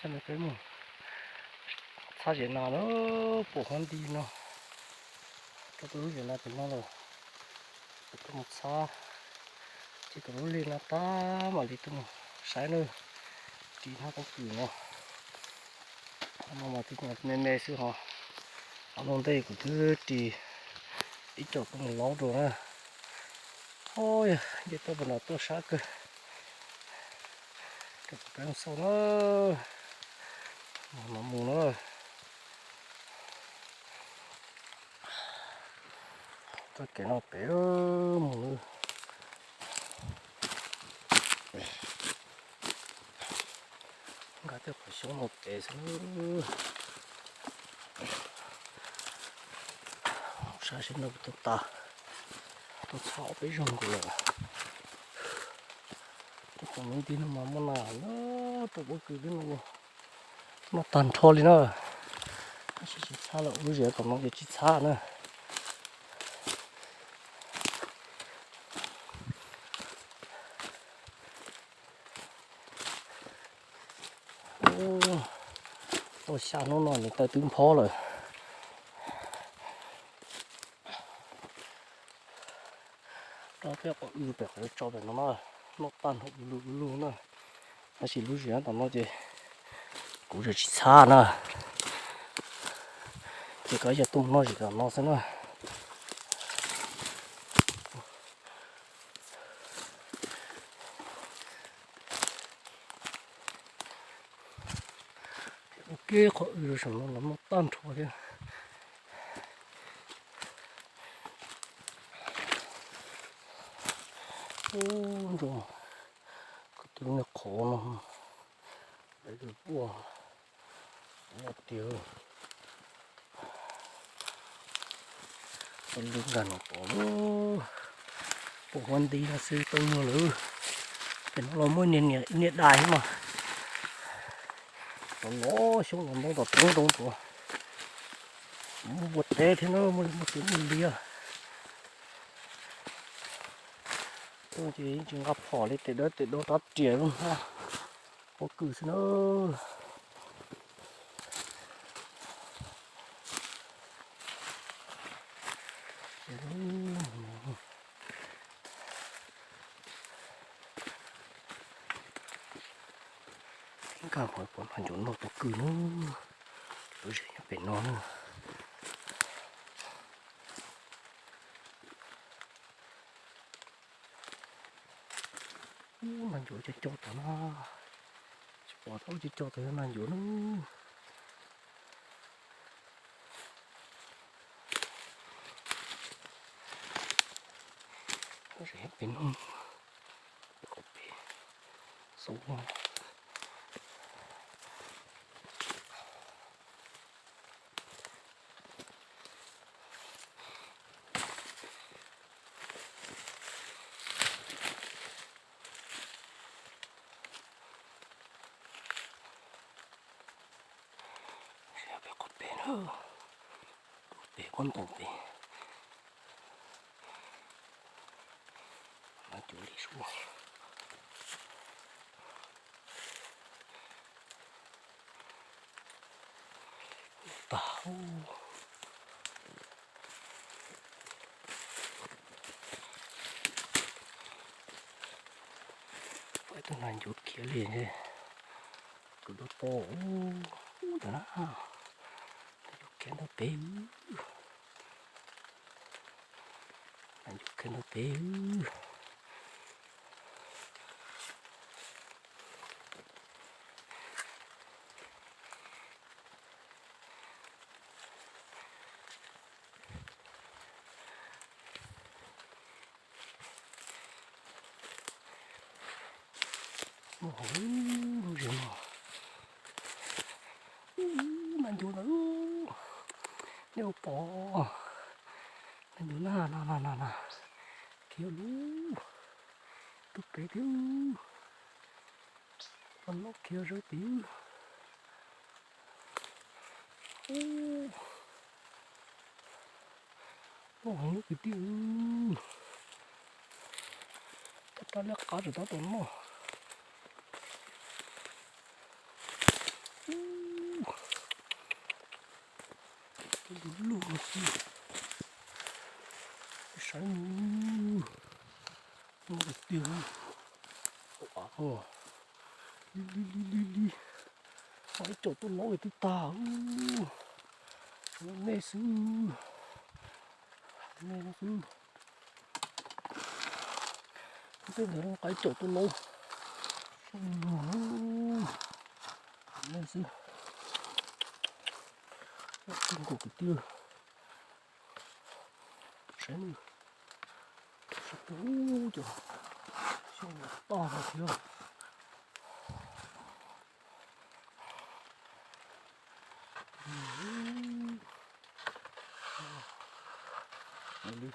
Peb mus txhab zem nas na, pom huab nti no. Rau peb lub zem nas pem no lawm, peb tuaj mus txhab. Ces kom lub liaj no tag mam li tuaj mus saib na. Ris hnab pob kws no, no mas me me xwb ho. Ob hnub ntej kuv twb ris ib co tuaj mus laub dua na. Oj yog nce toj pem no tuaj sab kawg. Rau kuv peb xauj na, no mus na. Txoj kev no pem mus na. Nqa tej qhov xyoob no pem xwb. Saib seb no puas tau tas, tau txhab ob peb zaug nkaus lawm. Tej qhov me ntsis no mas muaj nas nyob rau pob kws thiab no, noj tag nrho li na. Tab sis tsis txhab lawm, lub zem tom no ces tsis txhab na. Tuaj xya hnub no niam tais twb nphob lawm. Rau peb qhov w pem qhov tso pem no na, noj tag nrho ub lug ub lug na. Tab sis lub zem tom no ces kuv tsis txhab na, ces koj yog tuaj noj zem tom no xwb na. Ua ke qhov w saum no los noj tag nrho thiab. Ub, ntsuag, kuv tus niag qhov no, ua tiag, lub nkag no pom, pom huab nti no xwb tau nyuag lawm. Pem no los muaj niag dais mas, los los xyoob los ntoo tom roob roob tuaj, muaj ua teb thiab na, muaj li muaj teb muaj liab. Ces yeej tsis nqa phom li, tes dawb tes do rab riam pob kws xwb na. Nkag qhov pom nas ncuav noj pob kws na, lub zem nyob pem no na. Ub, nas ncuav cov cov tom no, tsis pom tau cov cov tom no nas ncuav na. Pem no, pem xauv. Pem qhov pem na, pem pob ntoos pem. Nas ncuav li sub. Tag. Pom tus nas ncuav khiav li, kuv rau pom ub ntawd na. Nas ncuav khiav ntawd pem, nas ncuav khiav ntawd pem. Muaj hauv lub zem no. Ub, nas ncuav ntawd, nej puas pom? Nas ncuav na, na na na na, khiav lub, rau pem thiab, los khiav zawv pem. Ub, muaj heev kwv tij, tab rab liab qab tseem tab tom noj. Lug lug xwb. Saib, muaj tiag tiag. Li li li li li. Muaj ib co tuaj laub twb tag. Nej xwb, nej xwb. Tej ntawd muaj ib co tuaj laub. Nej xwb. Tib nkaus kwv tij. Saib, saib puag cov xyoob tag no thiab. Li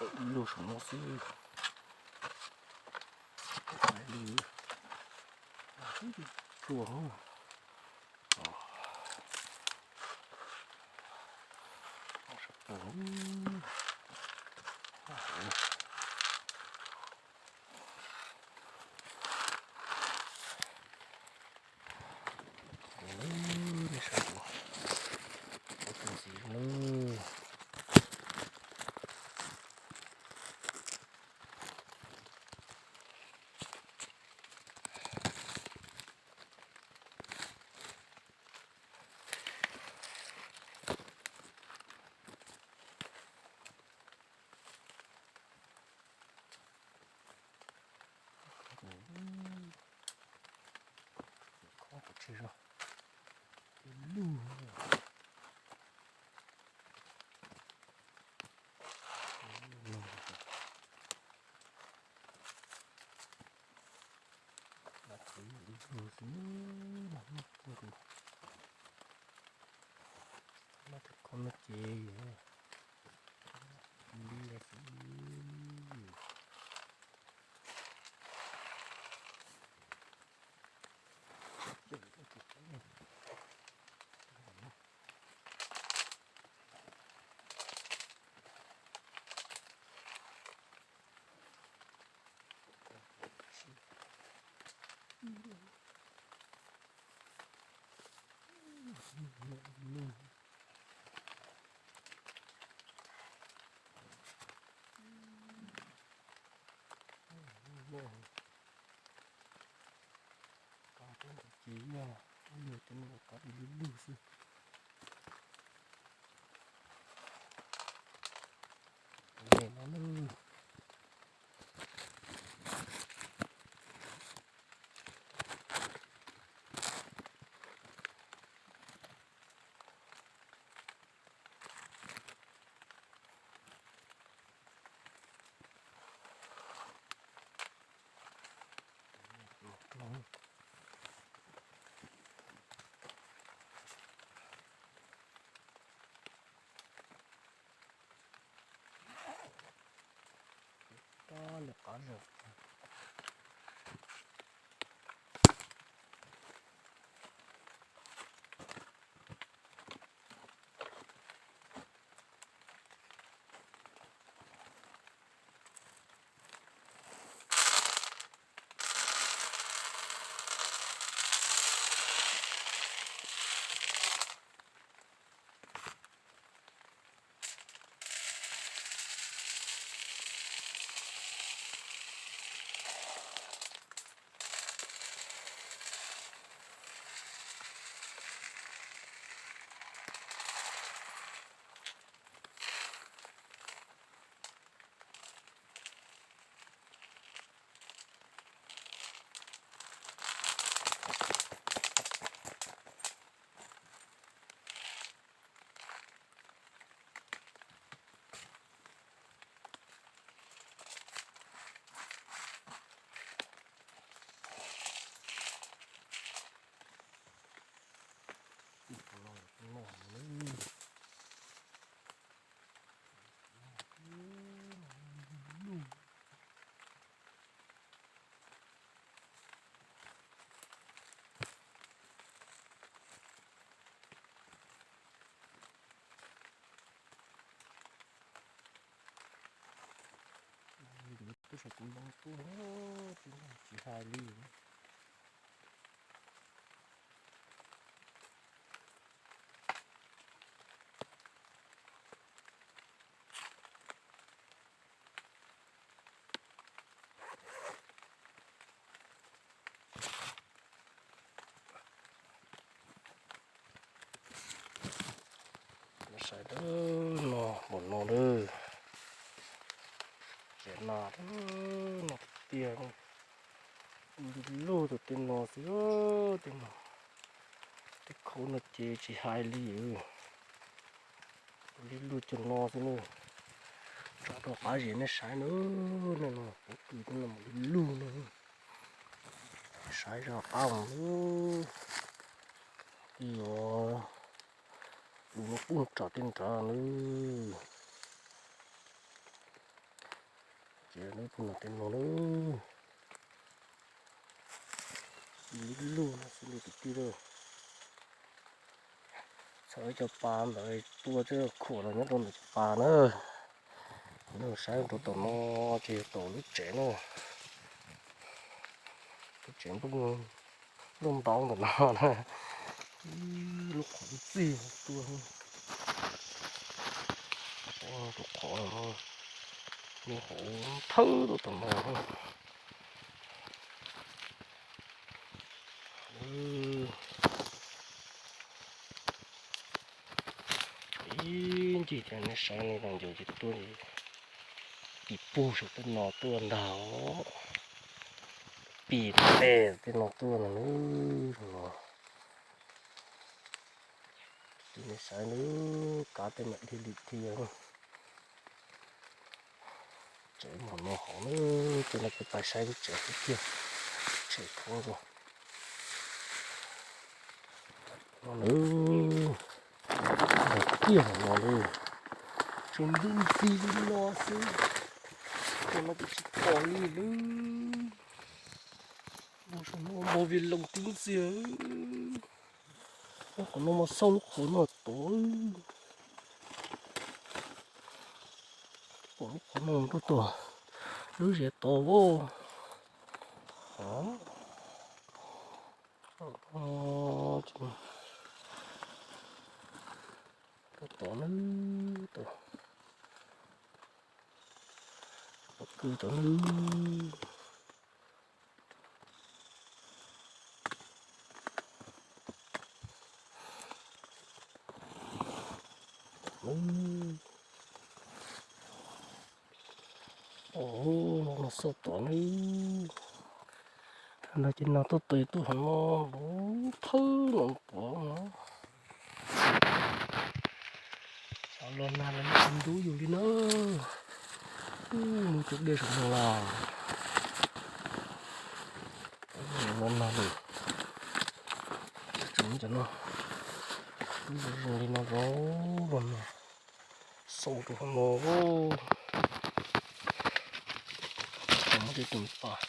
ib lub saum no xwb. Li pluag. Khob kuv tseg zog. Lug. Lug xwb, mas muaj kuv mas tus khob no ces li xwb. Ces yog ib yam cov no kom ib lub lug xwb. Tus me no na. Lawv qab zog. Ntuav tuaj saum kuv ntoo tuaj, tsis hais li. no tiag tiag. Li lug tus tej no xwb, tej no, tej khau no ces tsis hais li. Li lug cov no xwb na. Tso rau qab zem nej saib na, nej no pob kws tej no li lug na. Saib zaj qab os, yuav lus no poob nram tej nrad na. Ces nws poob nram tej no na. Li lug no xwb na kwv tij. Txhawm ib co pas ntawd tua coj khuam los nyob rau ntawm cov pas na. Nws saib rau tom no ces yog tom lub tsev na. Lub tsev nplooj, nplooj ntaub ntawm no na. Lub qhov txij tua, tus qhov no, nws hauv thawb rau tom no. Ib ncig ces nej saib nej los ncaws ces tuaj, pis pug saum tej no tuaj ntag. Pis tes tej no tuaj ntag no. Ces nej saib nws kav tej mam dhia li dhia. Tsev mom no hauv na, ces no peb pais saib lub tsev tiag, tsev khoob zoo no na. Tiag no li, tseem ntub ntxi li no xwb, ces no ces tsis pom li lawm. Npau suav no npau vias loos tib ntxiag. Qhov no mas xauj lub qhov no tod. Pom lub qhov no tuaj tom lub zes tod. Tuaj tom na, tom, tom kws tom na. Ov, no xauj tom na. No ces no tuaj tos tuaj hauv no lub thawb no pom no. Xyov los nag los yeej tsis ntub yus li na. Mus cov dej saum no los, los nag lawm. Tseem cov no, zoo li no rau los nag, xauj rau hauv no. Muab tej tus pas